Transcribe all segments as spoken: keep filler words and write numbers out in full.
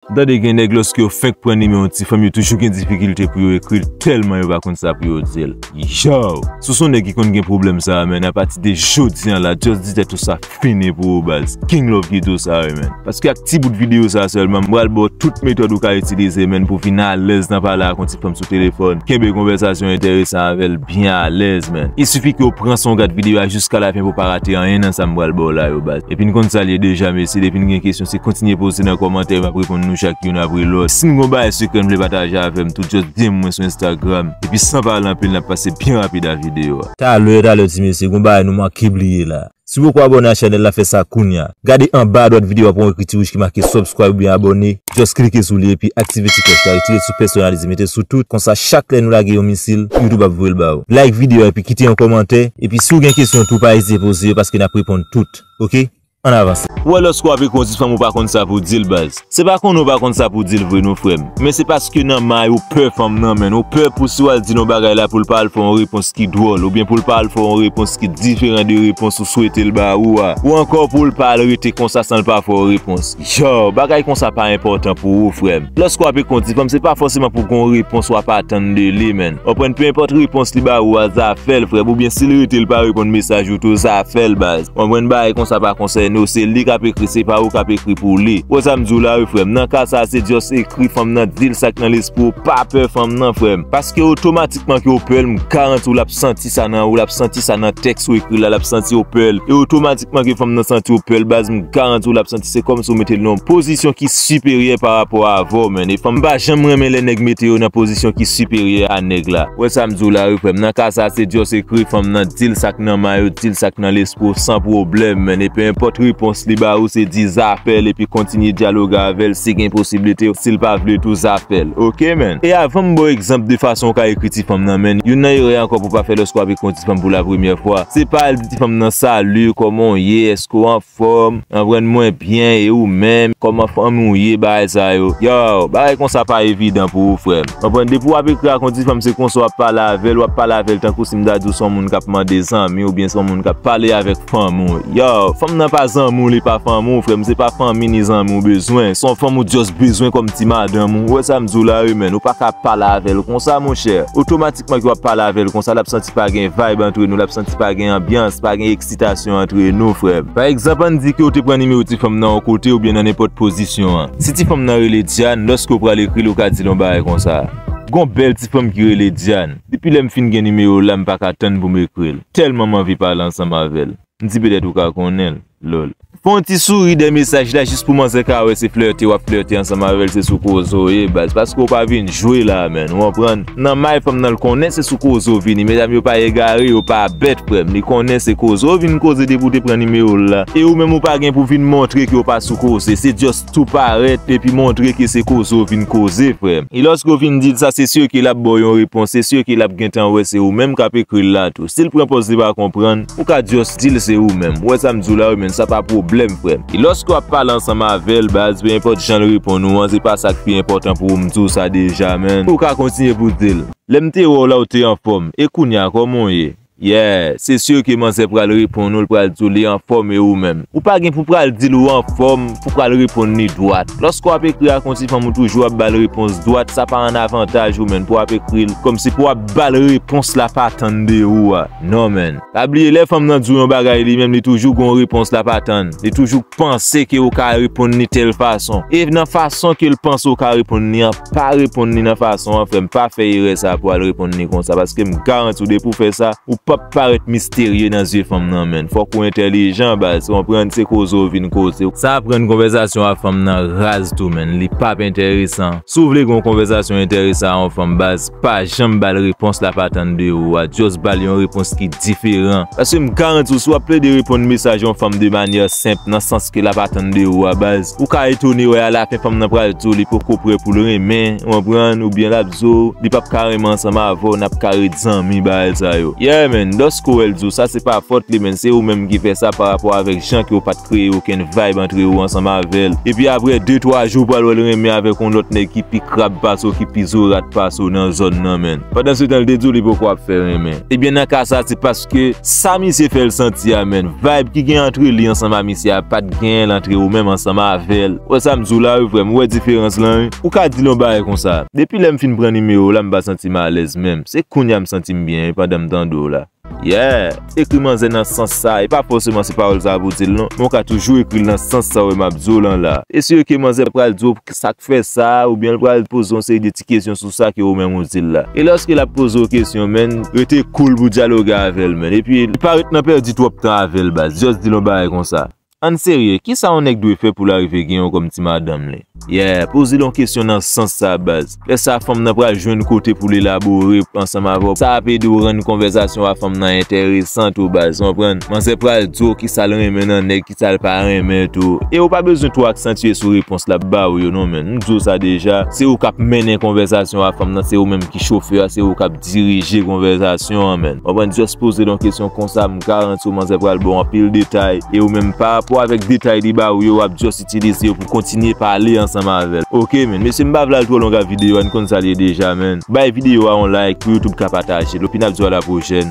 M tande gen nèg lòske yo fenk pran nimewo yon ti fanm, yo toujou gen difikilte pou yo ekri l, tèlman yo pa konn sa pou yo di l. Yow! Si w se yon nèg ki konn gen pwoblèm sa a, man, apati de jodi a la, just di tèt ou sa fini pou ou, baz. King Love ki di w sa, wi, man. Paske ak ti bout videyo sa a sèlman, m pral ba w tout metòd ou ka itilize, man, pou w vin alèz nan pale ak yon ti fanm sou telefòn, kenbe konvèsasyon enteresan avè l byen alèz, man. Il suffit ke w pran son gad videyo a jiska lafen pou w pa rate anyen nan sa m pral ba w la yo, baz. Epi n konn sa l ye deja, mesye, depi n gen kesyon, se kontinye poze nan kòmantè, m ap reponn nou chak youn apre lòt. Si n gon bagay sekrè n vle pataje avè m tou, just D M mwen sou Instagram. Epi san pale anpil, n ap pase byen rapid a videyo a. Talè, talè, ti mesye, gon bagay nou manke bliye la. Si w poko abòne a chanèl la, fè sa kounye a. Gade anba adwat videyo a, pran yon ekri ti wouj ki make subscribe oubyen abòne. Just klike sou li epi aktive ti klòch la, retire l sou pèsonalize, mete l sou tout. Konsa, chak lè nou lage yon misil, YouTube ap voye l ba ou. Like videyo a epi kite yon kòmantè. Epi si w gen kesyon tou, pa ezite poze yo paske n ap reponn tout. Oke? Ann avanse. Ou wè lòske w ap ekri yon ti fanm ou pa konn sa pou w di l, baz. Se pa konnen w pa konn sa pou w di l vre non, frè m. Men se paske nan may ou pè fanm nan, man. Ou pè pou si w al di l yon bagay la pou l pa al fè yon repons ki dwòl, oubyen pou l pa al fè yon repons ki diferan de repons ou swete l ba ou a. Ou ankò pou l pa al rete konsa san l pa fè w repons. Yow, bagay konsa pa enpòtan pou ou, frè m. Lòske w ap ekri yon ti fanm, se pa fòseman pou gon repons w ap atann de li, man. Ou konprann, pe enpòt repons li ba ou a, zafè l, frè m. Oubyen si l rete, l pa reponn mesaj ou tou, zafè l, baz. Ou konprann, bagay konsa pa konsène w, se li k ap ekri, se pa ou k ap ekri pou li. Ou wè sa m di w la, wi, frè m. Nan ka sa, se just ekri fanm nan, di l sa k nan lespri w, pa pè fanm nan, frè m. Paske otomatikman ke w pè l, m garanti w l ap santi sa nan ou, l ap santi sa nan tèks ou ekri la, l ap santi w pè l. E otomatikman ke fanm nan santi w pè l, baz, m garanti w l ap santi se kòmsi w mete l nan yon pozisyon ki siperyè pa rapò avè w, man. E fanm pa janm renmen lè nèg mete yo nan pozisyon ki siperyè a nèg la. Ou wè sa m di w la, wi, frè m. Nan ka sa, se just ekri fanm nan, di l sa k nan may ou, di l sa k nan lespri w, san pwoblèm, man. E pe enpòt repons li ba ou, se di zafè l epi kontinye dyaloge avè l si gen posiblite, si l pa vle tou, zafè l. Oke, man. E avan m ba w egzanp de fason w ka ekri ti fanm nan, man, youn nan erè ankò pou w pa fè lòske w ap ekri yon ti fanm pou la premyè fwa, se pa al di ti fanm nan, "Salut, kòman w ye? Èske w anfòm?" Anfòm, "Mwen byen, e ou menm? Kòman fanmi w ye?" Bagay sa yo. Yow, bagay konsa pa evidan pou ou, frè m. Anfòm, depi w ap ekri ak yon ti fanm, se konsa w ap pale avè l, w ap pale avè l tankou si m ta di w se yon moun k ap mande zanmi oubyen se yon moun k ap pale avèk fanmi w. Yow, fanm nan pa zanmi w, li pa fanmi w, frè m, se pa fanmi ni zanmi w bezwen. Se yon fanm ou just bezwen kòm ti madanm ou. Ou wè sa m di w la, wi, man, ou pa ka pale avè l konsa, monchè. Otomatikman ke w ap pale avè l konsa, l ap santi pa gen vibe antre nou, l ap santi pa gen anbyans, pa gen eksitasyon antre nou, frè m. Pa egzanp, ann di ke w te pran nimewo ti fanm nan yon kote oubyen nan nenpòt pozisyon an. Si ti fanm nan rele Diane, lòske w pral ekri l, ou ka di l yon bagay konsa. Gon bèl ti fanm ki rele Diane. Depi lè m fin gen nimewo l la, m pa ka tann pou m ekri l. Tèlman m anvi pale ansanm avè l. M di petèt ou ka konnen l. Lol. Fè yon ti souri dèyè mesaj la jis pou manzè ka wè se flète w ap flète ansanm avè l, se sou koze w ye, baz. Paske w pa vin jwe la, man. Ou konprann? Nan may fanm nan, l konnen se sou koze w vini. Medam yo pa egare, yo pa bèt, frè m. Li konnen se koze w vin koze depi w te pran nimewo l la. E ou menm ou pa gen pou vin montre ke w pa sou koze. Se just tou parèt epi montre ke se koze w vin koze, frè m. E lòske w fin di l sa, se si ke l ap ba w yon repons, se si ke l ap gentan wè se ou menm k ap ekri l la tou. Si l pran pòz li pa konprann, ou ka just di l se ou menm. Ou wè sa m di w la, wi, man, sa pa pwoblèm, frè m. E lòske w ap pale ansanm avè l, baz, pe enpòt jan l reponn ou an, se pa sa k pi enpòtan pou ou, m di w sa deja, man. Ou ka kontinye pou di l, "Lè m te wè w la, w te anfòm. E kounye a, kòman w ye?" Yeah, se si ke manzè pral reponn ou, l pral di w li anfòm, e ou menm. Ou pa gen pou pral di l ou anfòm, pou pral reponn li dwat. Lòske w ap ekri ak yon ti fanm, ou toujou ap ba l repons dwat, sa pa an avantaj ou menm pou w ap ekri l, kòmsi pou w ap ba l repons l ap atann de ou a. Non, man. Pa bliye, lè fanm nan di w yon bagay, li menm, li toujou gon repons l ap atann. Li toujou panse ke ou ka reponn li tèl fason. E nan fason ke l panse ou ka reponn li an, pa reponn li nan fason an, frè m. Pa fè erè sa pou al reponn li konsa, paske m garanti w, depi w fè sa, ou p ap parèt misterye nan zye fanm nan, man. Fòk ou entèlijan, baz. Ou konprann, se koze w vin koze. Sa ap rann konvèsasyon a fanm nan raz tou, man. Li p ap enteresan. Si w vle gen yon konvèsasyon enteresan a yon fanm, baz, pa janm ba l repons l ap atann de ou a. Just ba l yon repons ki diferan. Paske m garanti w, si w ap plede reponn mesaj yon fanm de manyè senp, nan sans ke l ap atann de ou a, baz, ou ka etone wè alafen fanm nan pral di w li poko prè pou l renmen, ou konprann, oubyen l ap di w li p ap ka renmen ansanm avè w, n ap ka ret zanmi, bagay sa yo. Yeah, man. Men, lòske w wè l di w sa, se pa fòt li, men se ou menm ki fè sa pa rapò avèk jan ke w pa t kreye okenn vibe antre ou ansanm avè l. Epi apre de twa jou, ou pral wè l renmen avèk yon lòt nèg ki pi krab pase w, ki pi zorat pase w nan zòn nan, men. Pandansetan, l te di w li poko ap fè renmen. Ebyen, nan ka sa, se paske sa misye fè l santi a, men. Vibe ki gen antre li ansanm a misye a, pa t genyen l antre ou menm ansanm avè l. Ou wè sa m di w la, wi, frè m, ou wè diferans lan, wi. Ou ka di l yon bagay konsa. Depi lè m fin pran nimewo w la, m pa santi m alèz menm. Se kounye a m santi m byen, wi, pandan m tande w la. Yeah! Ekri manzè nan sans sa, e pa fòseman se pawòl sa pou di l non, men w ka toujou ekri l nan sans sa w wè m ap di w lan la. E si ke manzè pral di w sa k fè sa, oubyen l pral poze yon seri de ti kesyon sou sa ke ou menm ou di l la. E lòske l ap poze w kesyon, men, rete cool pou dyaloge avè l, men. Epi, pa ret nan pèdi twòp tan avè l, baz. Just di l yon bagay konsa. Ann serye, kisa yon nèg dwe fè pou l arive gen yon kòm ti madanm li? Yeah, poze l yon kesyon nan sans sa, baz. Lè sa, fanm nan pral jwenn kote pou l elabore ansanm avè w. Sa ap ede w rann konvèsasyon a fanm nan enteresan tou, baz. Ou konprann? Manzè pral di w kisa l renmen nan nèg, kisa l pa renmen tou. E ou pa bezwen twò aksantye sou repons l ap ba w yo non, men. M di w sa deja, se ou k ap mennen konvèsasyon a fanm nan, se ou menm ki chofè a, se ou k ap dirije konvèsasyon an, men. Ou konprann? Just poze l yon kesyon konsa, m garanti w manzè pral ba w anpil detay. E ou menm, pa rapò avèk detay li ba w yo, w ap just itilize yo pou kontinye pale ansanm avè l. Oke, men. Mesye, m pa vle al twò long ak videyo a, n konn sa l ye deja, men. Bay videyo a yon like pou YouTube ka pataje l. Epi n ap di w a la pwochèn.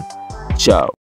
Tchaw.